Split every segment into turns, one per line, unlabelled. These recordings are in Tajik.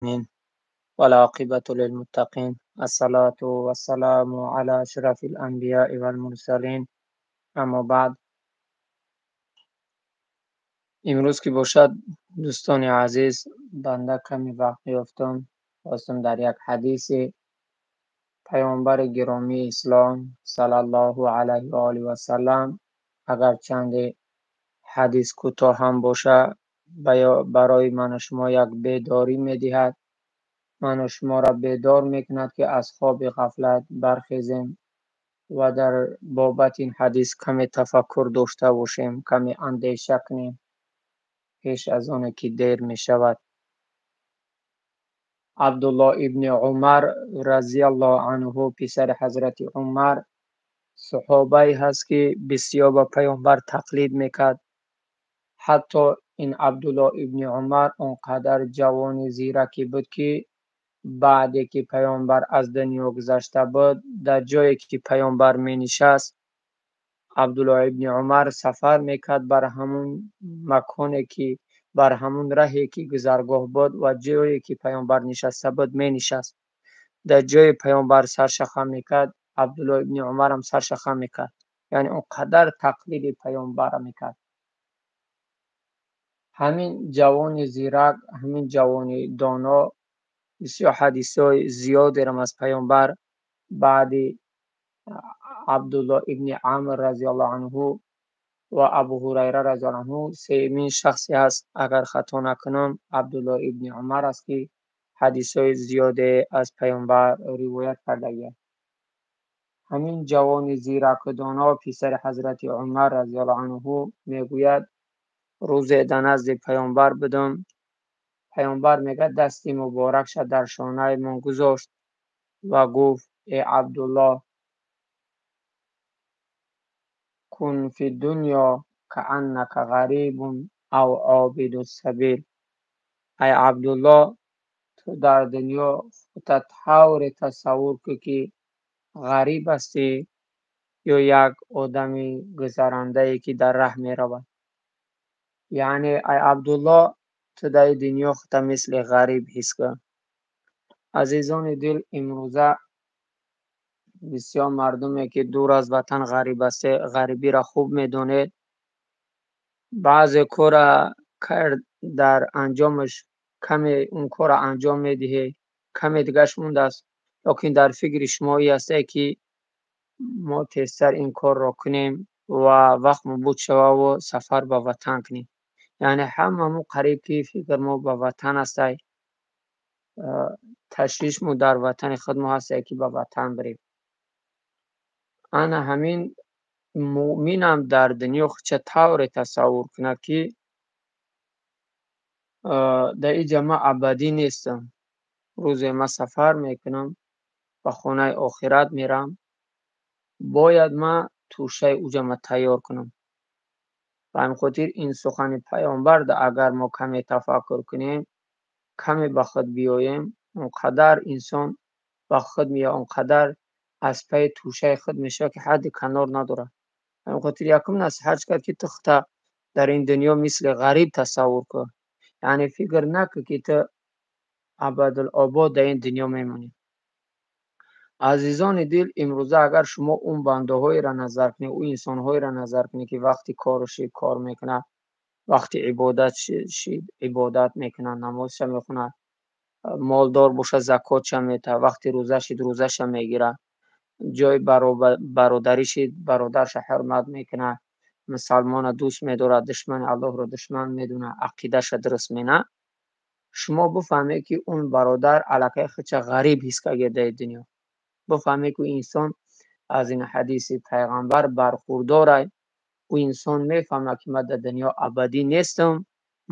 والعاقبة للمتقين. الصلاة والسلام على أشرف الأنبياء والمرسلين. اما بعد، имрӯз ки бошад, дӯстони азиз, банда каме вақт ёфтам, хостам дар як ҳадиси паёмбари гиромии ислом саллаллоҳу алайҳи ва олиҳи васаллам, агарчанде ҳадис кӯтоҳ ҳам бошад, барои ману шумо як бедорӣ медиҳад, ману шуморо бедор мекунад, ки аз хоби ғафлат бархезем ва дар бобати ин ҳадис каме тафаккур дошта бошем, каме андеша кунем пеш аз оне ки дер мешавад. Абдуллоҳ ибни Умар разияллоҳу анҳу, писари ҳазрати Умар, саҳобае ҳаст, ки бисёр ба паёмбар тақлид мекард. Ҳатто ин Абдуллоҳ ибни Умар он қадар ҷавони зираке буд, ки баъде ки паёмбар аз дунё гузашта буд, дар ҷое ки паёмбар менишаст, Абдуллоҳ ибни Умар сафар мекард бар ҳамун маконе ки, бар ҳамун раҳе ки гузаргоҳ буд ва ҷое ки паёмбар нишаста буд менишаст. Дар ҷои паёмбар сарша хам мекард, Абдуллоҳ ибни Умарам сарша хам мекард. Яъне он қадар тақлиди паёмбарро мекард. Ҳамин ҷавони зирак, ҳамин ҷавони доно бисёр ҳадисҳои зиёдерам аз паёмбар баъди Абдуллоҳ ибни Амр разияллоҳу анҳу ва Абу Ҳурайра разияллоҳу анҳу сеюмин шахсе ҳаст, агар хато накунам, Абдуллоҳ ибни Умар аст, ки ҳадисҳои зиёде аз паёмбар ривоят кардагиаст. Ҳамин ҷавони зираку доно, писари ҳазрати Умар разияллоҳу анҳу, мегӯяд: рӯзе дар назди паёмбар будам. Паёмбар, мегӯяд, дасти муборакша дар шонаи мон гузошт ва гуфт: э Абдуллоҳ, кун фи дунё кааннака ғарибун ав обиду сабил. Ай Абдуллоҳ, ту дар дунё худта тавре тасаввур кун, ки ғариб ҳастӣ ё як одами гузарандае, ки дар раҳ меравад. Яъне, ай Абдуллоҳ, ту дар ин дунё худта мисли ғариб ҳис кун. Азизони дил, имрӯза бисёр мардуме, ки дур аз ватан ғариб ҳастед, ғарибиро хуб медонед. Баъзе корро дар анҷомаш каме он корро анҷом медиҳед, каме дигаш мондааст, лекин дар фикри шумо ин ҳастае, ки мо тезтар ин корро кунем ва вақт буд шававу сафар ба ватан кунем. Яъне ҳамамо қариб ки фикр мо ба ватан ҳастай, ташвишмо дар ватани худ мо ҳастае, ки ба ватан бирем. Ана ҳамин муъминам дар дунё худша тавре тасаввур кунад, ки дар инҷа ман абадӣ нестам, рӯзе ман сафар мекунам, ба хонаи охират мерам, бояд ман тӯшаи уҷа ма тайёр кунам. Ба ҳамин хотир ин сухани паёмбар, агар мо каме тафаккур кунем, каме ба худ биёем, он қадар инсон ба худ меояд, он қадар аз пайи тӯшаи худ мешавад, ки ҳадди канор надорад. Ба ҳамин хотир якум насиҳат кард, ки ту худта дар ин дунё мисли ғариб тасаввур кун. Яъне фикр накун, ки ту абадулобод дар ин дунё мемонӣ. Азизони дил, имрӯза агар шумо он бандаҳоеро назар кунед, он инсонҳоеро назар кунед, ки вақти кору шид кор мекунад, вақти ибодат шид ибодат мекунад, намозша мехонад, молдор бошад, закотша метаҳад, вақти рӯза шид рӯзаша мегирад, ҷои бародарӣ шид бародарша ҳурмат мекунад, мусалмона дӯст медорад, душмани Аллоҳро душман медонад, ақидаша дуруст менад, шумо бифаҳмед, ки он бародар аллакай худша ғариб ҳис карда дар дунё. Бифаҳмед, ки инсон аз ин ҳадиси пайғамбар бархурдорай. Ӯ инсон мефаҳмад, ки ман дар дунё абадӣ нестам,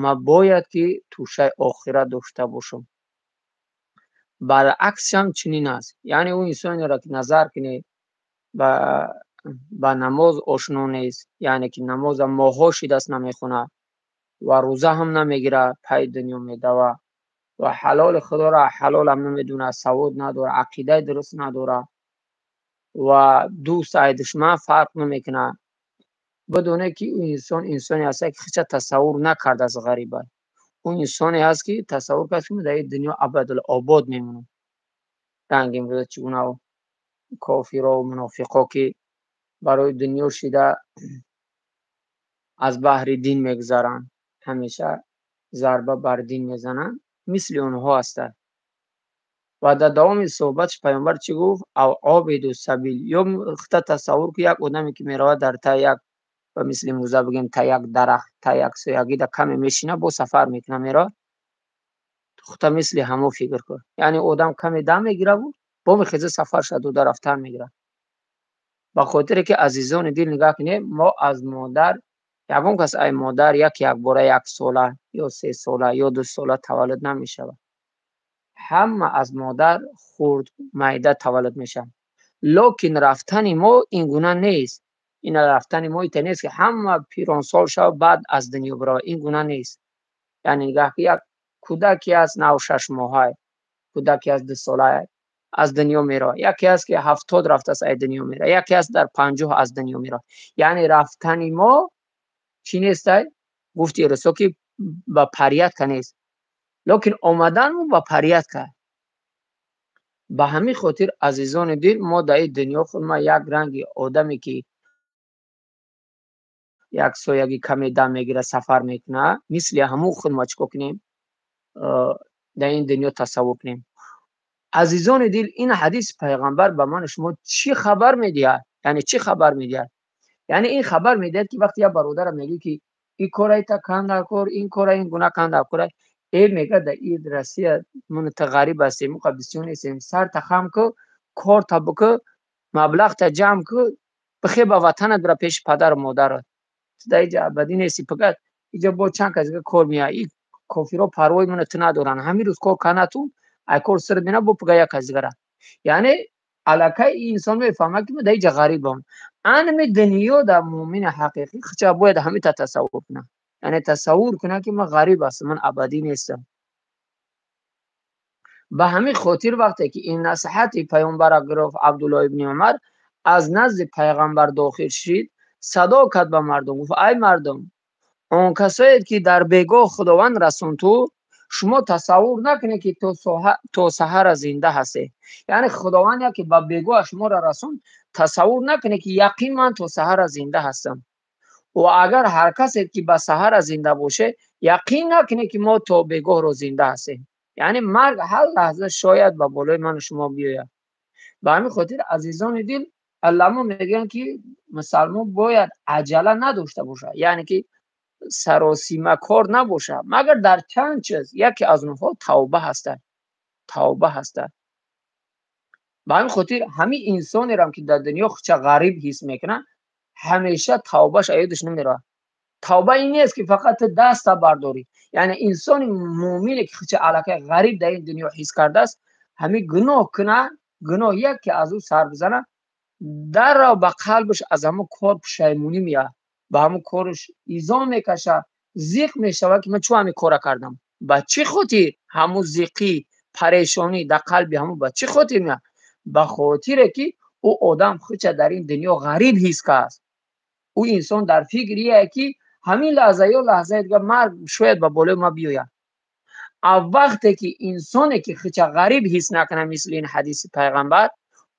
ман бояд ки тӯшаи охират дошта бошам. Баръаксшам чунин аст. Яъне ӯ инсонеро ки назар кунед, ба намоз ошно нест, яъне ки намоза моҳҳо шидаст намехонад ва рӯза ҳам намегирад, пайи дунё медавад ва ҳалоли худоро ҳалолам намедонад, савод надорад, ақидаи дуруст надорад ва дӯст ай душман фарқ намекунад. Бидонед, ки ӯ инсон инсоне ҳаст, ки худша тасаввур накардааст ғариба. Ӯ Он инсоне ҳаст, ки тасаввур кард, ки дар ин дунё абадулобод мемонам. Ранг имрӯза чӣ гуна кофиро ва мунофиқо, ки барои дунё шида аз баҳри дин мегузаранд, ҳамеша зарба бар дин мезананд, мисли онҳо ҳастанд. Ва дар давоми суҳбаташ паёмбар чӣ гуфт? Ав обиду сабил. Ё худта тасаввур ки як одаме, ки меравад дар таи як, ба мисли имрӯза бигем, та як дарахт, та як соягида каме мешина, бо сафар мекуна, меравад. Худта мисли ҳамо фикр кун. Яъне одам каме дам мегираву бо мехеза, сафарша дода рафтан мегирад. Ба хотире ки, азизони дил, нигаҳ кунем, мо аз модар, ягон кас ай модар як якбора 1 сола ё 3 сола ё 2 сола таваллуд намешавад. Ҳама аз модар хурд, майда таваллуд мешаванд. Лекин рафтани мо ин гуна нест. Ин рафтани мо ите нест, ки ҳама пиронсол шава, баъд аз дунё биравад. Ин гуна нест. Яъне нигаҳ ки, як кӯдаке аст нав 6 моҳа, кӯдаке аст 2 сола, аз дунё меравад. Яке аст, ки 70 рафтааст, ай дунё меравад. Яке аст, дар 50 аз дунё меравад. Яъне рафтани мо чӣ нестай? Гуфти расо, ки ба порядка нест, лекин омаданмо ба порядка. Ба ҳамин хотир, азизони дил, мо дар ин дунё худ ма як ранги одаме, ки як соягӣ каме дам мегирад, сафар мекунад, мисли ҳамун худ ма чӣ кор кунем, дар ин дунё тасаввур кунем. Азизони дил, ин ҳадиси пайғамбар ба ману шумо чӣ хабар медиҳад? Яъне чӣ хабар медиҳад? Яъне ин хабар медиҳад, ки вақте як бародарам мегӯяд, ки ин кора ита кан дар кор, ин кора ин гуна кан дар кора, мегӯяд, дар ин Россия ман та ғариб ҳастем, мо бисёр нестем, сарта хам ку, корта бикӯ, маблағта ҷамъ ку, бихе ба ватанат бира, пеши падару модарат. Ту дар иҷа абадӣ нестӣ. Фақат иҷа бо чанд кас дига кор меяд. И кофиро парвои мана ту надоранд. Ҳамин рӯз кор канату ай кор сир бина, бо пага як кас дигара. Яъне аллакай ин инсон мефаҳмад, ки ман дар иҷа ғарибам. Анами дунё дар муъмини ҳақиқӣ хича бояд ҳамита тасаввур кунад, яъне тасаввур кунад, ки ман ғариб ҳастам, ман абадӣ нестам. Ба ҳамин хотир вақте ки ин насиҳати паёмбара гирифт Абдулло ибни Умар, аз назди пайғамбар дохил шид, садо кард ба мардум, гуфт: «Ай мардум, он касое ки дар бегоҳ Худованд расонд, ту шумо тасаввур накунед, ки то саҳара зинда ҳастед». Яъне Худованд яке ба бегоҳ шуморо расонд, тасаввур накунед, ки яқин ман то саҳара зинда ҳастам. Ва агар ҳар касе ки ба саҳара зинда боше, яқин накунед, ки мо то бегоҳро зинда ҳастем. Яъне марг ҳар лаҳза шояд ба болои ману шумо биёяд. Ба ҳамин хотир, азизони дил, уламо мегӯянд, ки мусалмон бояд аҷала надошта бошад, яъне ки саросимакор набошад, магар дар чанд чиз. Яке аз онҳо тавба ҳастад, тавба ҳастад. Ба ҳамин хотир ҳамин инсонерам, ки дар дунё худша ғариб ҳис мекунад, ҳамеша тавбаш аёдаш намеравад. Тавба ин нест, ки фақат ту даста бардорӣ. Яъне инсони муъмине, ки худша аллакай ғариб дар ин дунё ҳис кардааст, ҳамин гуноҳ кунад, гуноҳ яке аз ӯ сар бизанад, даррав ба қалбаш аз ҳамон кор пушаймонӣ меояд, ба ҳамон кораш изом мекашад, зиқ мешавад, ки ман чун ҳамин кора кардам, ба чӣ хотир? Ҳамун зиқӣ, парешонӣ дар қалби ҳамун ба чӣ хотир меояд? Ба хотире ки ӯ одам худша дар ин дунё ғариб ҳис кард. Ӯ инсон дар фикрие, ки ҳамин лаҳза ё лаҳзаи дигар марг шояд ба болои ма биёяд. А вақте ки инсоне ки худша ғариб ҳис накунад, мисли ин ҳадиси пайғамбар,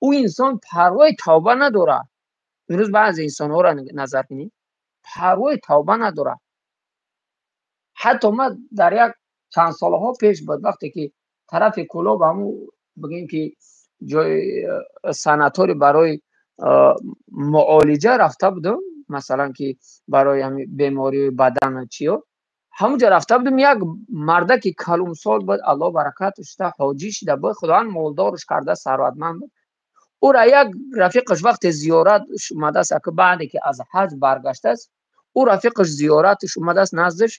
ӯ инсон парвои тавба надорад. Имрӯз баъзе инсонҳоро назар кунед, парвои тавба надорад. Ҳатто ман дар як чанд солҳо пеш буд, вақте ки тарафи Кӯлоб, ҳамун бигем, ки ҷои санаторий барои муолиҷа рафта будам, масалан, ки барои ҳамин бемории бадану чиё, ҳамунҷо рафта будам. Як мардаки калонсол буд, Аллоҳ баракаташ шуда, ҳоҷӣ шида буд, Худованд молдорш карда, сарватманд буд. Ӯра як рафиқаш вақте зиёратш омадааст, ака, баъде ки аз ҳаҷ баргаштааст, ӯ рафиқаш зиёраташ омадааст наздаш,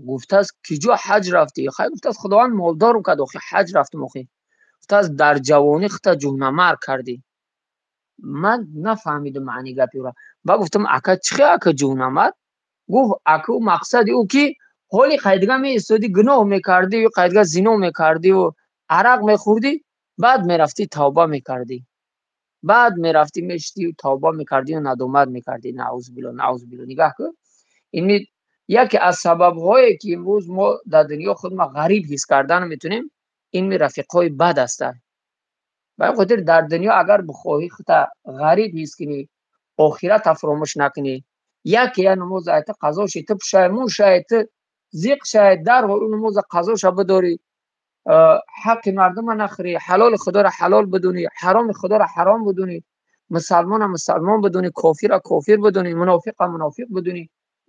гуфтааст: «Ки ҷо ҳаҷ рафтӣ?» Хай, гуфтааст, «Худованд молдорам кард, охи, ҳаҷ рафтам». Охи, гуфтааст: «Дар ҷавонӣ хута ҷуҳнамарг кардӣ». Ман нафаҳмидам маънии гапи ӯра. Ба гуфтам: «Ака, чӣ хел, ака, ҷуҳнамарг?» Гуфт: «Ака, мақсади ӯ ки ҳоли қайдига меистодӣ, гуноҳ мекардӣ, қайдига зино мекардиву арақ мехӯрдӣ, баъд мерафтӣ, тавба мекардӣ, баъд мерафтӣ, мешидӣ, тавба мекардию надомат мекардӣ». Наъузубилло, наъузубилло. Нигаҳ кун, ин Яке аз сабабҳое ки имрӯз мо дар дунё худро ғариб ҳис кардан метавонем, ин рафиқҳои бад ҳастанд. Ба ин хотир дар дунё агар бихоҳӣ худро ғариб ҳис кунӣ, охиратро фаромӯш накунӣ, яке як намоз айта қазо ши, ту пушаймон шавӣ, ту зиқ шавӣ, дар ҳол он намоза қазоша бидорӣ, ҳаққи мардумро нахӯрӣ, ҳалоли худоро ҳалол бидонӣ, ҳароми худоро ҳаром бидонӣ, мусалмонро мусалмон бидонӣ, кофирро кофир бидонӣ, мунофиқро мунофиқ бидонӣ,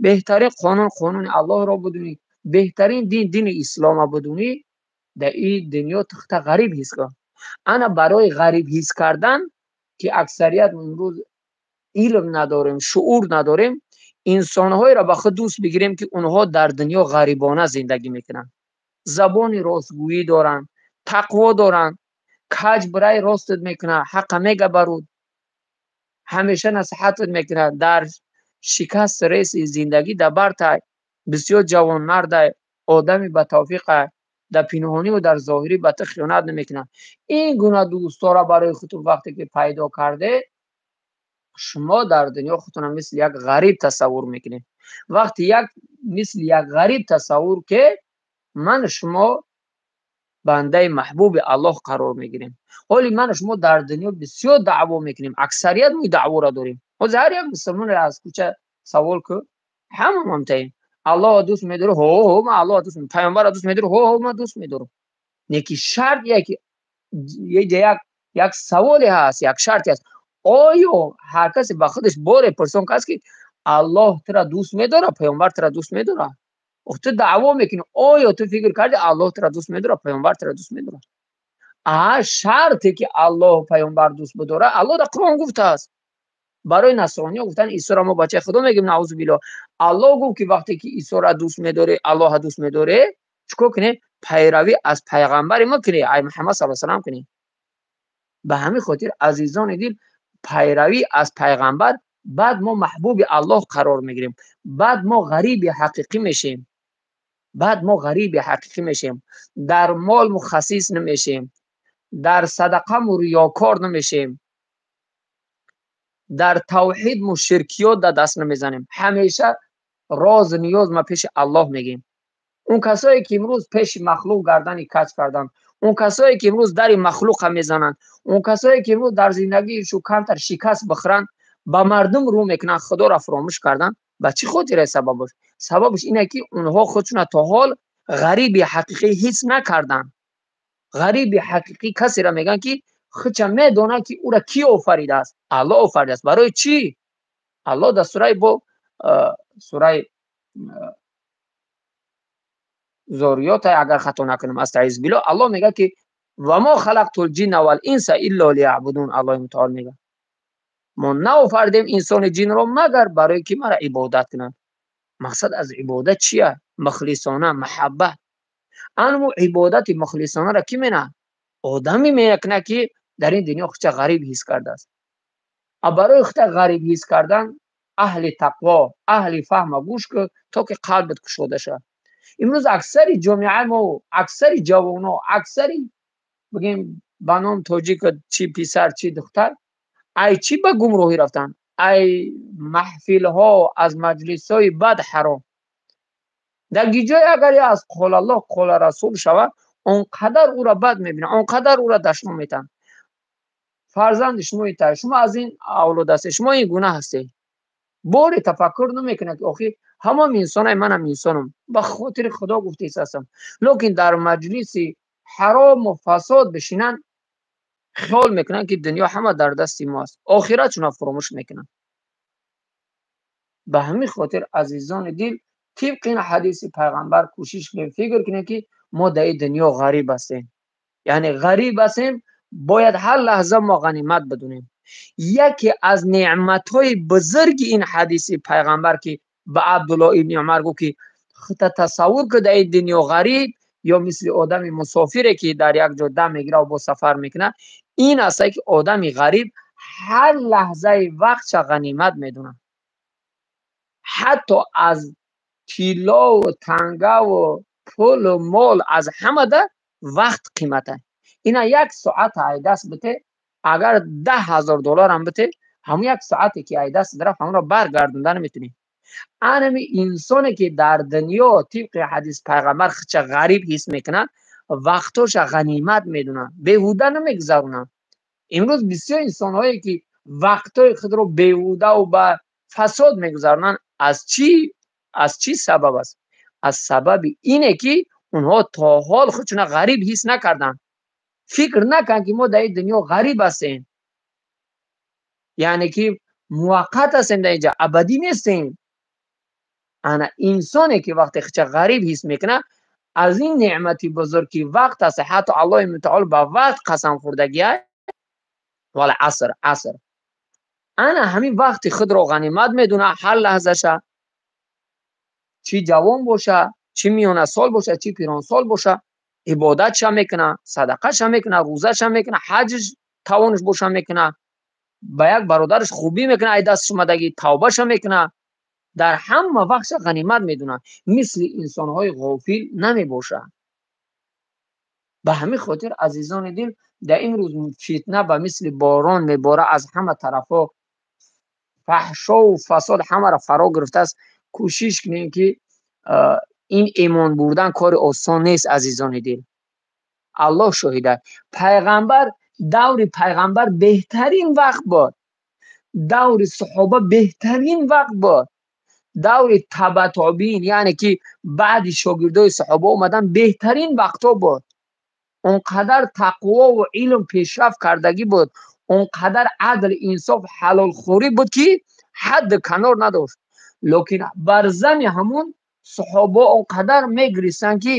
беҳтарин қонун қонуни Аллоҳро бидонӣ, беҳтарин дин дини исломро бидонӣ, дар ин дунё ту худро ғариб ҳис кун. Ана барои ғариб ҳис кардан ки аксарият имрӯз илм надорем, шуур надорем, инсонҳоеро ба худ дӯст бигирем ки онҳо дар дунё ғарибона зиндагӣ мекунанд, забони ростгӯӣ доранд, тақво доранд, каҷ бирай ростат мекунад, ҳаққа мегабаруд, ҳамеша насиҳатат мекунад, дар шикаст реси зиндагӣ дар бартай, бисёр ҷавонмардай, одами ба тавфиқай, дар пинҳонӣ ва дар зоҳирӣ ба ту хиёнат намекунад. Ин гуна дӯстора барои худтон вақте ки пайдо карде, шумо дар дунё худтонро мисли як ғариб тасаввур мекунед. Вақте як мисли як ғариб тасаввур ки ман шумо бандаи маҳбуби Аллоҳ қарор мегирем. Ҳоли ман шумо дар дунё бисёр даъво мекунем, аксарият мо даъворо дорем. Ҳозир ҳар як мусулмонро аз кӯча савол ку, ҳама мамтаем. Аллоҳро дӯст медорӣ? Ҳо, ҳо, ман Аллоҳро дӯст медорам. Паёмбарро дӯст медорӣ? Ҳо, ҳо, ман дӯст медорам. Неки шарт як саволе ҳаст, як шарте ҳаст. Оё ҳар касе ба худаш боре пурсон каст ки Аллоҳ туро дӯст медорад, паёмбар туро дӯст медорад? Ту даъво мекунӣ, оё ту фикр кардӣ Аллоҳ туро дӯст медорад, паёмбар туро дӯст медорад? Шарте ки Аллоҳ паёмбар дӯст бидорад, Аллоҳ дар Қуръон гуфтааст. Барои насрониё гуфтан Исоро мо бачаи Худо мегӯем, наъузу биллоҳ. Аллоҳ гуфт ки вақте ки Исоро дӯст медорӣ, Аллоҳро дӯст медорӣ, чикор кунӣ? Пайравӣ аз пайғамбари мо кунӣ, ай Муҳаммад саллаллоҳу алайҳи васаллам кунӣ. Ба ҳамин хотир азизони дил, пайравӣ аз пайғамбар, баъд мо маҳбуби Аллоҳ қарор мегирем, баъд мо ғариби ҳақиқӣ мешем, баъд мо ғариби ҳақиқӣ мешем, дар мол мо хасис намешем, дар садақа мо риёкор намешем, дар тавҳид мо ширкиёт дар даст намезанем. Ҳамеша роз ниёз ма пеши Аллоҳ мегем. Он касое ки имрӯз пеши махлуқ гардани каҷ карданд, он касое ки имрӯз дари махлуқа мезананд, он касое ки имрӯз дар зиндагишу камтар шикаст бихӯранд, ба мардум рӯ мекунанд, Худоро фаромӯш карданд. Ба чӣ хотире сабабаш? Сабабаш ине ки онҳо худшона то ҳол ғариби ҳақиқӣ ҳис накарданд. Ғариби ҳақиқӣ касеро мегӯянд ки худша медонад ки ӯро кӣ офаридааст? Аллоҳ офаридааст. Барои чӣ? Аллоҳ дар сураи бо сураи Зориёт, агар хато накунам, астаиз биллоҳ, Аллоҳ мегӯяд ки ва мо халақтул ҷинна вал инса илло лияъбудун. Аллоҳи мутаол мегӯяд мо наофаридем инсони ҷинро магар барои ки маро ибодат кунанд. Мақсад аз ибодат чия? Мухлисона, маҳаббат. Анму ибодати мухлисонаро кӣ менаҳад? Одаме мекунад ки дар ин дунё худша ғариб ҳис кардааст. А барои худша ғариб ҳис кардан аҳли тақво, аҳли фаҳма гӯш кун то ки қалбат кушода шавад. Имрӯз аксари ҷомеаи мо, аксари ҷавоно, аксари бигем ба ном тоҷик, чи писар, чи духтар, ай чӣ ба гумроҳӣ рафтанд? Ай маҳфилҳо, аз маҷлисҳои бад ҳаром. Дар гиҷое агар аз қола Аллоҳ, қола Расул шавад, он қадар ӯро бад мебинанд, он қадар ӯро дашном метаҳанд. Фарзанди шумо ин, шумо аз ин авлод ҳастед, шумо ин гуна ҳастед. Боре тафаккур намекунад ки охир ҳамон инсонай, манам инсонам, ба хотири Худо гуфтаист ҳастам. Лекин дар маҷлиси ҳарому фасод бишинанд, хиёл мекунанд ки дунё ҳама дар дасти мо аст, охиратшонро фаромӯш мекунанд. Ба ҳамин хотир азизони дил, тибқи ин ҳадиси пайғамбар кӯшиш кунем, фикр кунем ки мо дар ин дунё ғариб ҳастем. Яъне ғариб ҳастем, бояд ҳар лаҳза мо ғанимат бидонем. Яке аз неъматҳои бузурги ин ҳадиси пайғамбар ки ба Абдуллоҳ ибни Умар гуфт ки худта тасаввур кун дар ин дунё ғариб ё мисли одами мусофире ки дар як ҷо дам мегирад ва боз сафар мекунад, ин аст ки одами ғариб ҳар лаҳзаи вақтша ғанимат медонад. Ҳатто аз тиллову тангаву пулу мол аз ҳамада вақт қимат аст. Ина як соат ай даст бите, агар 10,000 доллар ҳам бите, ҳамон як соате ки ай даст рафт, ҳамонро баргардонда наметунӣ. Анами инсоне ки дар дунё тибқи ҳадис пайғамбар худша ғариб ҳис мекунад, вақтоша ғанимат медонад, беҳуда намегузаронад. Имрӯз бисёр инсонҳое ки вақтҳои худро беҳудаву ба фасод мегузаронанд, аз чӣ сабаб аст? Аз сабаби ине ки онҳо то ҳол худшона ғариб ҳис накарданд. Фикр накарданд ки мо дар ин дунё ғариб ҳастем, яъне ки муваққат ҳастем дар инҷа, абадӣ нестем. Ана инсоне ки вақте худша ғариб ҳис мекунад, аз ин неъмати бузург ки вақт аст, ҳатто Аллоҳи мутаол ба вақт қасам хӯрдагиаст, вале аср, аср. Ана ҳамин вақти худро ғанимат медонад, ҳар лаҳзаша, чӣ ҷавон боша, чӣ миёнасол боша, чӣ пиронсол боша, ибодатша мекунад, садақаша мекунад, рӯзаша мекунад, ҳаҷш тавонаш боша мекунад, ба як бародараш хубӣ мекунад, ай дасташ омадагӣ, тавбаша мекунад, дар ҳама вақтша ғанимат медонад, мисли инсонҳои ғофил намебошад. Ба ҳамин хотир азизони дил, дар ин рӯз фитна ба мисли борон мебора, аз ҳама тарафҳо фаҳшову фасод ҳамаро фаро гирифтааст. Кӯшиш кунем ки ин имон бурдан кори осон нест, азизони дил. Аллоҳ шоҳид аст. Пайғамбар, даври пайғамбар беҳтарин вақт буд, даври саҳоба беҳтарин вақт буд, даври таба тобиин, яъне ки баъди шогирдои саҳоба омадан беҳтарин вақтҳо буд. Он қадар тақво ва илм пешрафт кардагӣ буд, он қадар адл, инсоф, ҳалолхӯрӣ буд ки ҳадд канор надошт. Лекин бар зами ҳамун саҳоба он қадар мегиристанд ки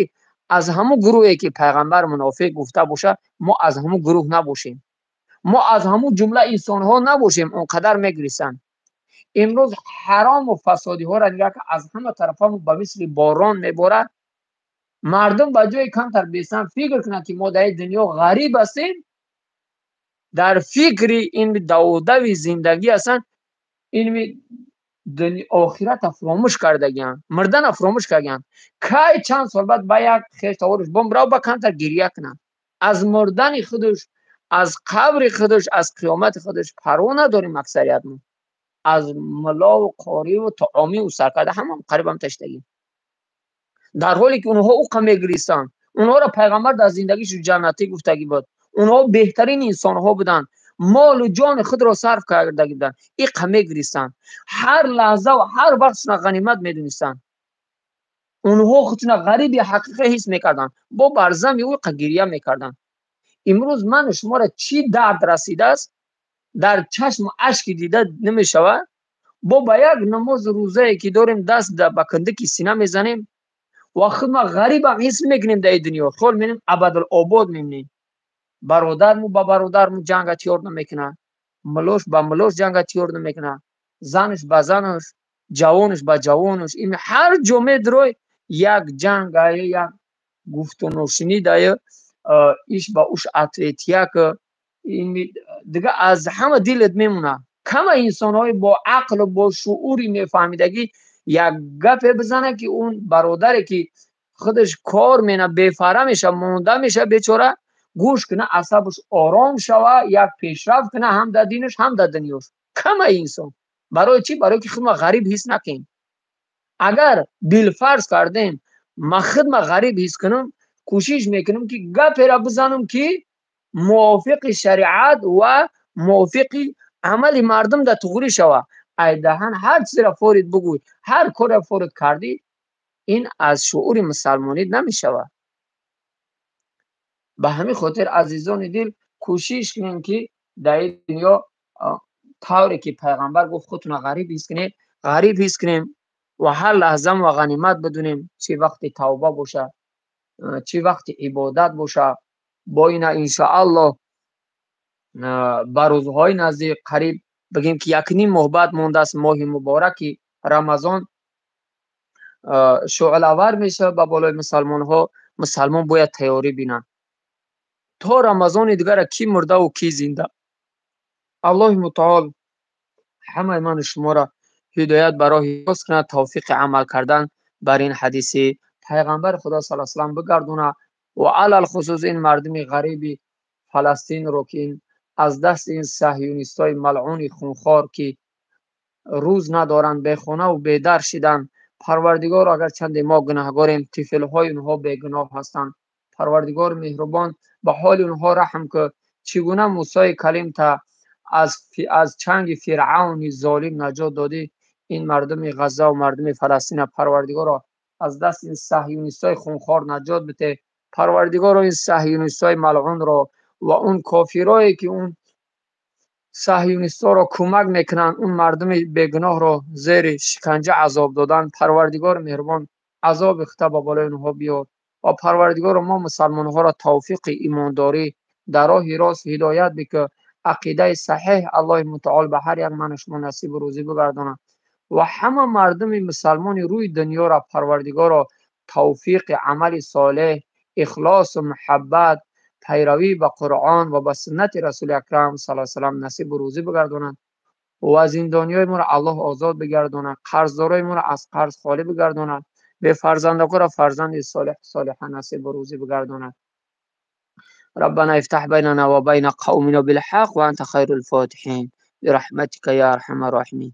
аз ҳамун гурӯҳе ки пайғамбар мунофиқ гуфта бошад, мо аз ҳамун гурӯҳ набошем, мо аз ҳамун ҷумла инсонҳо набошем, он қадар мегиристанд. Имрӯз ҳарому фасодиҳоро нигоҳ кун, аз ҳама тарафҳо ба мисли борон меборад. Мардум ба ҷои камтар бесан фикр кунанд ки мо дар ин дунё ғариб ҳастем, дар фикри ин давудави зиндагӣ ҳастанд, ин охиратро фуромӯш кардагианд, мурданро фуромӯш кардагианд. Кай чанд сол баъд ба як хештавораш бомбирав ба камтар гиря кунанд. Аз мурдани худаш, аз қабри худаш, аз қиёмати худаш парво надорем аксариятмо. Аз мулову қориву таомиву саркарда ҳама қариб ҳам таштагӣ. Дар ҳоле ки онҳо уқа мегиристанд, онҳоро пайғамбар дар зиндагиаш ҷаннатӣ гуфтагӣ буд. Онҳо беҳтарин инсонҳо буданд, молу ҷони худро сарф кардагӣ буданд, иқа мегиристанд. Ҳар лаҳза ва ҳар вақтшона ғанимат медонистанд. Онҳо худшона ғариби ҳақиқӣ ҳис мекарданд, бо бар зами ӯ иқа гиря мекарданд. Имрӯз ману шуморо чӣ дард расидааст, дар чашму ашки дида намешавад. Бо ба як намозу рӯзае ки дорем даст ба кандики сина мезанем ва худма ғарибам ҳис мекунем дар ин дунё. Хол менем абадулобод мемонем. Бародарму ба бародарму ҷанга тиёр намекунад, мулош ба мулош ҷанга тиёр намекунад, занаш ба занаш, ҷавонаш ба ҷавонаш. Ин ҳар ҷо медрой як ҷангае, як гуфтуношунидае, иш ба уш ответяк, ин дига аз ҳама дилат мемонад. Кама инсонҳои бо ақлу бо шуури мефаҳмидагӣ як гапе бизанад ки он бародаре ки худаш кор мена, бефара мешавад, монда мешавад бечора, гӯш кунад, асабаш ором шавад, як пешрафт кунад ҳам дар динаш, ҳам дар дунёш. Кама инсон. Барои чӣ? Барои ки худма ғариб ҳис накунем. Агар билфарз кардем, ман худма ғариб ҳис кунам, кӯшиш мекунам ки гаперо бизанам ки мувофиқи шариат ва мувофиқи амали мардум дар туғрӣ шавад. Ай даҳан ҳар чизеро форид бигӯй, ҳар корро форид кардӣ, ин аз шуури мусалмонӣ намешавад. Ба ҳамин хотир азизони дил, кӯшиш кунем ки дар ин дунё тавре ки пайғамбар гуфт худтонро ғариб ҳис кунед, ғариб ҳис кунем ва ҳар лаҳза мо ғанимат бидонем, чӣ вақти тавба бошад, чӣ вақти ибодат бошад. Бо ина иншоаллоҳ ба рӯзҳои наздик қариб бигем ки як ним моҳ баъд мондааст, моҳи мубораки Рамазон шӯълавар мешавад ба болои мусалмонҳо. Мусалмон бояд тайёрӣ бинад то Рамазони дигара кӣ мурдаву кӣ зинда. Аллоҳи мутаол ҳамаи ману шуморо ҳидоят ба роҳи рост кунад, тавфиқи амал кардан бар ин ҳадиси пайғамбари Худо саллаллоҳу алайҳи васаллам бигардонад ва алалхусус ин мардуми ғариби Фаластинро ки ин аз дасти ин саҳюнистҳои малъуни хунхор ки рӯз надоранд, бехона ва бедар шиданд. Парвардигор, агарчанде мо гунаҳгорем, тифлҳои онҳо бегуноҳ ҳастанд. Парвардигор меҳрубон, ба ҳоли онҳо раҳм кун. Чӣ гуна Мусои Калим та аз чанги Фиръавни золим наҷот додӣ, ин мардуми Ғазза ва мардуми Фаластина Парвардигоро аз дасти ин саҳюнистҳои хунхор наҷот бите. Парвардигоро, ин саҳюнистҳои малъунро ва он кофирое ки он саҳюнистҳоро кӯмак мекунанд, он мардуми бегуноҳро зери шиканҷа азоб додан, Парвардигори меҳрубон, азоби худро ба болои онҳо биёр. Ва Парвардигоро, мо мусалмонҳоро тавфиқи имондорӣ дар роҳи рост ҳидоят бикун, ақидаи саҳеҳ Аллоҳи мутаол ба ҳар як ман шумо насибу рӯзӣ бигардонад ва ҳама мардуми мусалмони рӯи дунёро Парвардигоро тавфиқи амали солеҳ, ихлосу муҳаббат, пайравӣ ба Қуръон ва ба суннати Расули Акрам саллаллоҳу алайҳи васаллам насибу рӯзӣ бигардонад ва зиндониёи моро Аллоҳ озод бигардонад, қарздорои моро аз қарз холӣ бигардонад, бефарзандакоро фарзанди солеҳ солиҳа насибу рӯзӣ бигардонад. ربنا افتح بيننا وبين قومنا بالحق وأنت خير الفاتحين برحمتك يا أرحم الراحمين.